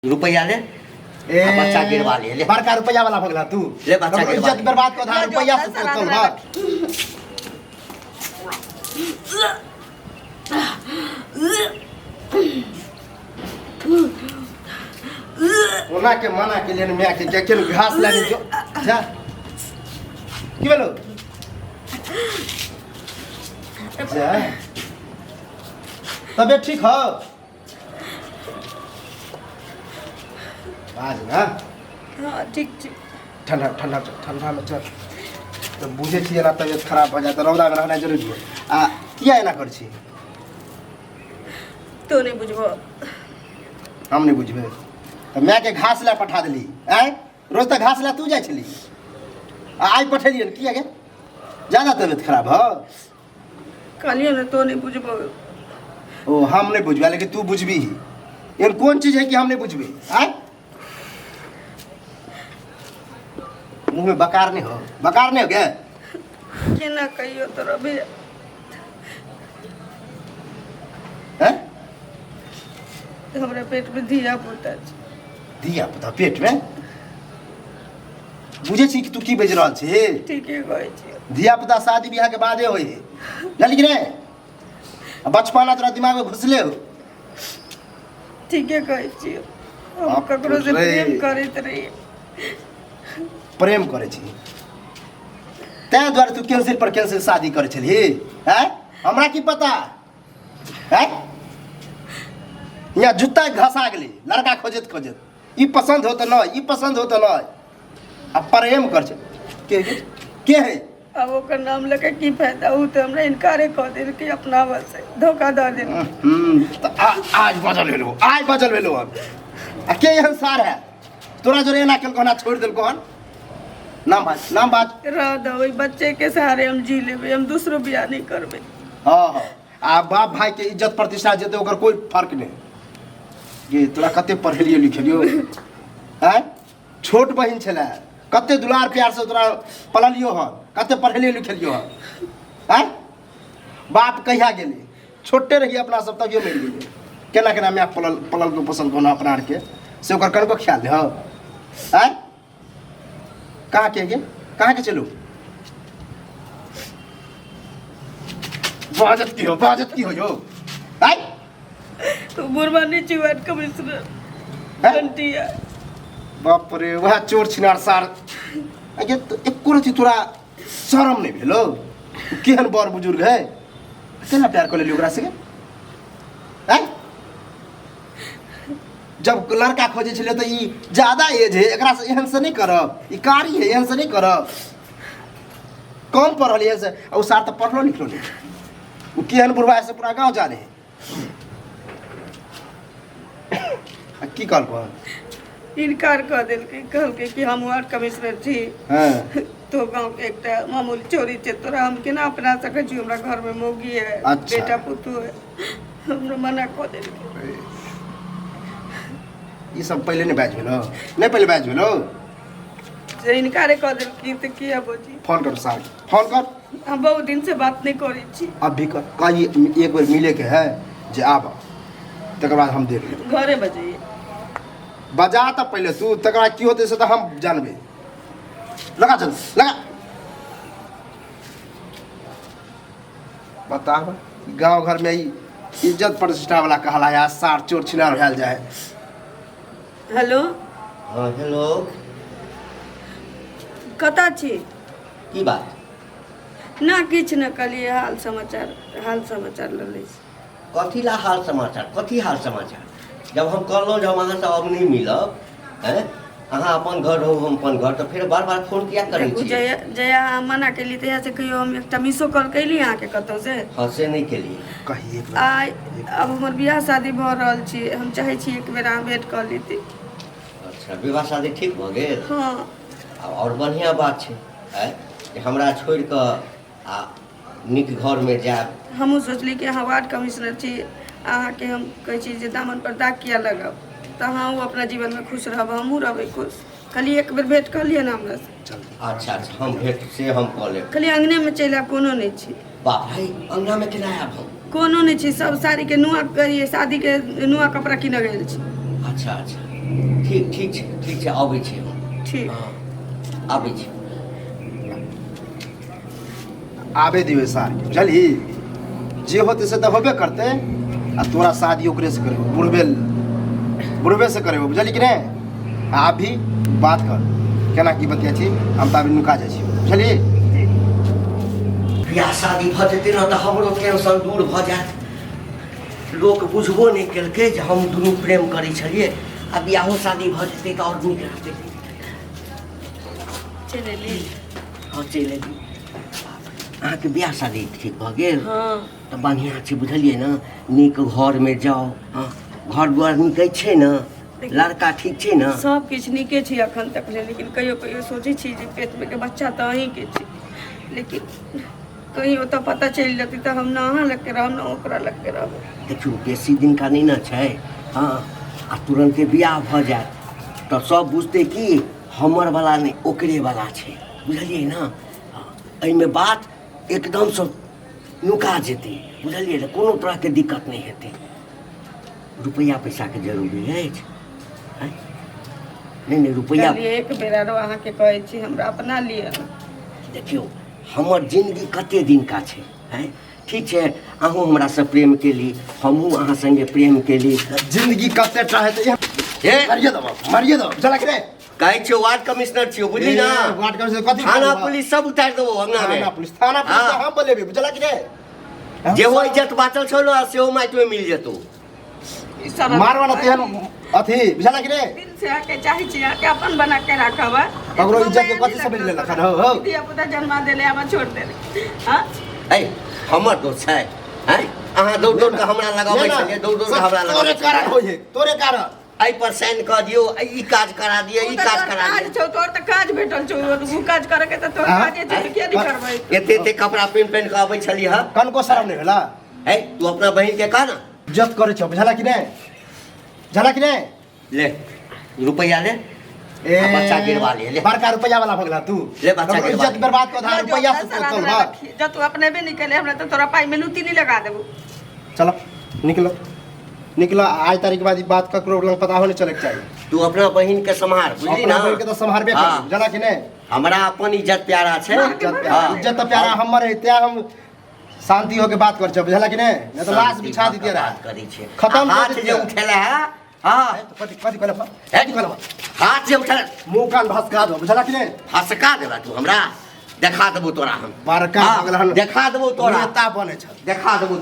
रुपैआ ले ए आ बच्चा गिरवा ले, ले। बड़का रुपैया वाला भगला तू ले बच्चा ककरो गिरवा इज्जत ले। बर्बाद कऽ धा रुपैया से सारा तोल रात भर ओना के मना के लिए माय के के के घास लानी जो जा की भेलो जा तबियत ठीक हो बाज ना हाँ ठीक छै ठंडा ठंडा चल ठंडा में चल तऽ बुझै छियै एना तबियत खराब भऽ जायत रौदामे रहनाइ जरूरी है आ किया एना करै छी तो नहीं बुझबो हम नहि बुझबै तऽ मायके घास लए पठा देली आँय रोज तऽ घास लए तू जाइ छली आ आइ पठेलियन किया गे ज्यादा तबियत खराब हौ कहलियो ने तो नहीं बुझबो ओ हम नहीं बुझबै लेकिन तू बुझबी एहन कोन चीज है कि हम नहीं बुझबै आँय मुँह में बकार नहीं हो बकार नहीं हो गया केना कहियो तोरा भैया हैं हमरा पेट में धिया पुता छै धिया पुता पेट में बुझै छी कि तू की बाजि रहल छी ठीके कहै छी धिया पुता शादी बियाह के बादे होइ है जानली कि नहीं आ बचपना तोरा दिमाग में घुसले हो ठीके कहै छी हम बाप ककरो से रे। प्रेम करैत रहियै प्रेम करै छी ताहि दुआरे तू कैंसिल पर कैंसिल शादी करै छलही हैं हमरा की पता हैं यहाँ जूता घसा गेलै लड़का खोजैत खोजैत ई पसंद हो तऽ नहि ई पसंद हो तऽ नहि आ प्रेम कर छै के के के है आब ओकर नाम लऽ के की फायदा ओ तऽ हमरा इनकारे कऽ देलकै अपना से धोखा दऽ देलकै तऽ आज बजल भेलो आज बजल भेलो हन आ के एहन सार है तोरा जोरे एना केलको हन आ छोड़ि देलको हन नाम बाज नाम बाज रह दऽ ओहि बच्चे के सहारे हम जी लेबै हम दूसरो बियाह नहि करबै हाँ हाँ आ बाप भाई के इज्जत प्रतिष्ठा जेतै ओकर कोई फर्क नहीं ये तोरा कते पढ़ेलियो लिखेलियो आँय छोट बहिन छलै कते दुलार प्यार से तोरा पललियो हन कते पढ़ेलियो लिखेलियो हन आँय बाप कहिया गेलै छोटे रहिए अपना सब तभियो मरि गेलै केना केना माय पलल पलल के पोसल कोना अपना आरके से ओकर कनको ख्याल है आँय कहाँ के गे कहाँ के चलू बाजत की हो बाजत की हो यो आय तो बुढ़वा नहीं छी वार्ड कमिश्नर हैं? घंटिया बाप रे वएह चोर छिनार सार अगे तो एको रति तोरा शरम नहीं भेलो केहन बड़ बुजुर्ग है केना प्यार कर लेली ओकरा से आय जब लड़का खोजै छलै तऽ ई ज्यादा एज है एकरा से एहन से नहीं करब ई कारी है एहन से नहीं करब कम पढ़ल एहन से आ ओ सार तऽ पढ़लो लिखलो नहीं ओ केहन बुढ़वा है से पूरा गाँव जाने है आ की कहलको इनकार कऽ देलकै कहलकै कि हम वार्ड कमिश्नर छी हँ तो गाँव के एकटा मामूली चोरी छै तोरा हम केना अपना सकै छी हमरा घर में मौगी है अच्छा। बेटा पुतहु है हमरा मना कऽ देलकै ई सब पहिले नहि बाजि भेलो नहि पहिले बाजि भेलो से इनकारे कऽ देलकै तऽ किया बजी फोन कर सार फोन कर हम बहुत दिन से बात नहीं करै छी अब भी कर कही एक बेर मिले के है जे आब तकर बाद हम देख लेबै घरे बजैये बजा तऽ पहिले तू तकर बाद की होतै से तऽ हम जानबै लगा चल लगा बताब गाँव घर में ई इज्जत प्रतिष्ठा वाला कहलाया सार चोर छिनार भेल जाए हेलो हाँ हेलो कतऽ छी की बात ना किछु ने कहलियै हाल समाचार हाल समाचार लऽ लै छी कथी ला हाल समाचार कथी हाल समाचार जब हम कहलहुँ जे हम अहाँसँ अब नहि मिलब आँय अहाँ अपन घर रहू हम अपन घर तऽ फेर बार बार फोन किया करै देखू छियै जया जया अहाँ मना केली तहिया से कहियो हम एकटा मिसो कॉल कैली अहाँके कतौ से हँ से नहि केलियै कही एक बेर आइ आब हमर बियाह शादी भऽ रहल छी हम चाहै छी एक बेर अहाँ भेंट कऽ लीती अच्छा विवाह शादी ठीक भऽ गेल हँ आ आओर बढ़िआँ बात छै आँय जे हमरा छोड़ि कऽ आ नीक घरमे जायब हमहूँ सोचली कि अहाँ वार्ड कमिश्नर छी अहाँके हम कहै छी जे दामन पर दाग किया लगाब तऽ अहूँ अपना जीवनमे खुश रहब हमहूँ रहबै खुश खाली एक बेर भेँट कऽ लिअ ने हमरासँ जल्दी अच्छा अच्छा हम भेंट से हम कऽ लेब खाली अङ्गनेमे चलि आयब कोनो नहि छी बाप रे अङ्गनामे केना आयब हम कोनो नहि छी सब साड़ीके नुआ करियै शादीके नुआ कपड़ा कीनऽ गेल छी अच्छा अच्छा ठीक ठीक छै, ठीक छै, अबै छी हम। ठीक। हँ, आबै छी। आबे दियौ सारके, बुझलही? जे होतै से तऽ होबे करतै। आ तोरा शादी ओकरे से करेबो, बुढ़बे बुढ़बे से करेबो, बुझलही कि नहि? आ भी बात कर, केना की बतिया छी। हम तऽ अभी नुका जाइ छी, बुझलही? बियाह शादी भऽ जेतै ने तऽ हमरो टेंशन दूर भऽ जायत। लोक बुझबो नहि केलकै जे हम दुनू प्रेम करै छलियै। आ बियाहो शादी भऽ जेतै तऽ आओर नीक रहतै। चलि एली? हँ, चलि एली। अहाँके बियाह शादी ठीक भऽ गेल? हँ। तऽ बढ़िआँ छै, बुझलियै ने? नीक घरमे जाउ। हँ, घर दुआर नीक छै ने? लड़का ठीक छै ने? सब किछु नीके छै अखन तक ले, लेकिन कहियो कहियो सोचै छी जे पेटमे के बच्चा तऽ अहीँके छै, लेकिन कहीं ओतऽ पता चलि जेतै तऽ हम ने अहाँ लगके रहब ने ओकरा लगके रहब। देखियौ, बेसी दिनका नहि ने छै। हँ, आ तुरन्ते बियाह भऽ जायत तऽ सब बुझतै कि हमर वला नहि, ओकरे वला छै, बुझलियै ने? हँ, एहिमे बात एकदमसँ नुका जेतै, बुझलियै ने? कोनो तरहके दिक्कत नहि हेतै। रुपैआ पैसाके जरूरी अछि? आँय? नहि नहि, रुपैआ। चलिए, एक बेर आरो अहाँके कहै छी, हमरा अपना लिअ ने। देखियौ, हमर जिन्दगी कते दिनका छै? आँय, ठीक छै, अहूँ हमरासँ प्रेम केली, हमहूँ अहाँ सङ्गे प्रेम केली। जिंदगी कते टा हेतै? हे। मारिए देबो, मारिए देबो, चला के रे। कहै छियौ, वार्ड कमिश्नर छियौ, बुझली ना? ए, वार्ड कमिश्नर कथी? थाना पुलिस सब उतारि देबो अंगना में। थाना पुलिस, थाना पुलिस। हाँ। तऽ हम बोलेबी, बुझला कि रे? जेहो इज्जत बाँचल छौ ने, सेहो माटि में मिल जेतौ। ई सब मारवा ना तेहन अथी, बुझला कि रे? दिल से अहाँके चाहै छी, अहाँके अपन बना के राखब। ककरो इज्जत के कथी समझ लेलक हन, हो, हो? धिया पुता जन्मा देले, आब छोड़ देले। हाँ। ऐ, हमर दोस्त छै? हैं, अहाँ दौड़ दौड़ के हमरा लगाबै छलियै, दौड़ दौड़ के हमरा तोरे लगाबै। कारण होइ है, तोरे कारण। एहि पर साइन कऽ दियौ, ई काज करा दिअ, ई ओ तऽ काज तोहर करा काज दिअ। छौ, तोहर तऽ काज भेटल छौ। ओ काज करे के तऽ तोहर हाँ? काजे छौ, तऽ किया नहि करबै? एते एते कपड़ा पहिन पहिन कऽ अबै छलियै हँ। कनको शरम नहि भेला? है, तू अपना बहिन के कह ना। इज्जत करै छौ, बुझला कि नहि? बुझला कि नहि? ले रुपैआ ले। ए, आ बच्चा गिरवा ले, ले। बड़का रुपैआ वाला भऽ गेला तू। ले, बच्चा ककरो गिरवा इज्जत ले। बर्बाद कऽ दहा रुपैआ से जो तोल बा। जब तू अपने भी निकले, हमरा तऽ तोरा पाई में लूती नहीं लगा देबो। चलो, निकलो निकलो। आज तारीख के बाद ई बात ककरो लग पता हो नहीं चले के चाही। तू अपना बहिन के सम्हार, बुझली अपना ना? बहिन के तऽ सम्हारबे हाँ। करी, बुझला कि नहि? हमरा अपन इज्जत प्यारा छै। इज्जत प्यारा, हाँ। इज्जत तऽ प्यारा हमर है, तें हम शांति होके बात कर छौ, बुझला कि नहि? नहि तऽ लाश शांति बिछा भऽ कऽ दितियै बात रहए। करै छै। खतम आ कऽ हाथ जे दितियै। उठेला है, हाँ। कथी कथी कहलक? हे, कथी कहलक? हाथ जे उठेला। मुँह कान भसका दो, बुझला कि नहि? हसका देबा तू हमरा, देखा देबो तोरा हम। बड़का हाँ, भऽ गेल हन। देखा देबो तोरा। नेता बनै छल। देखा देबो।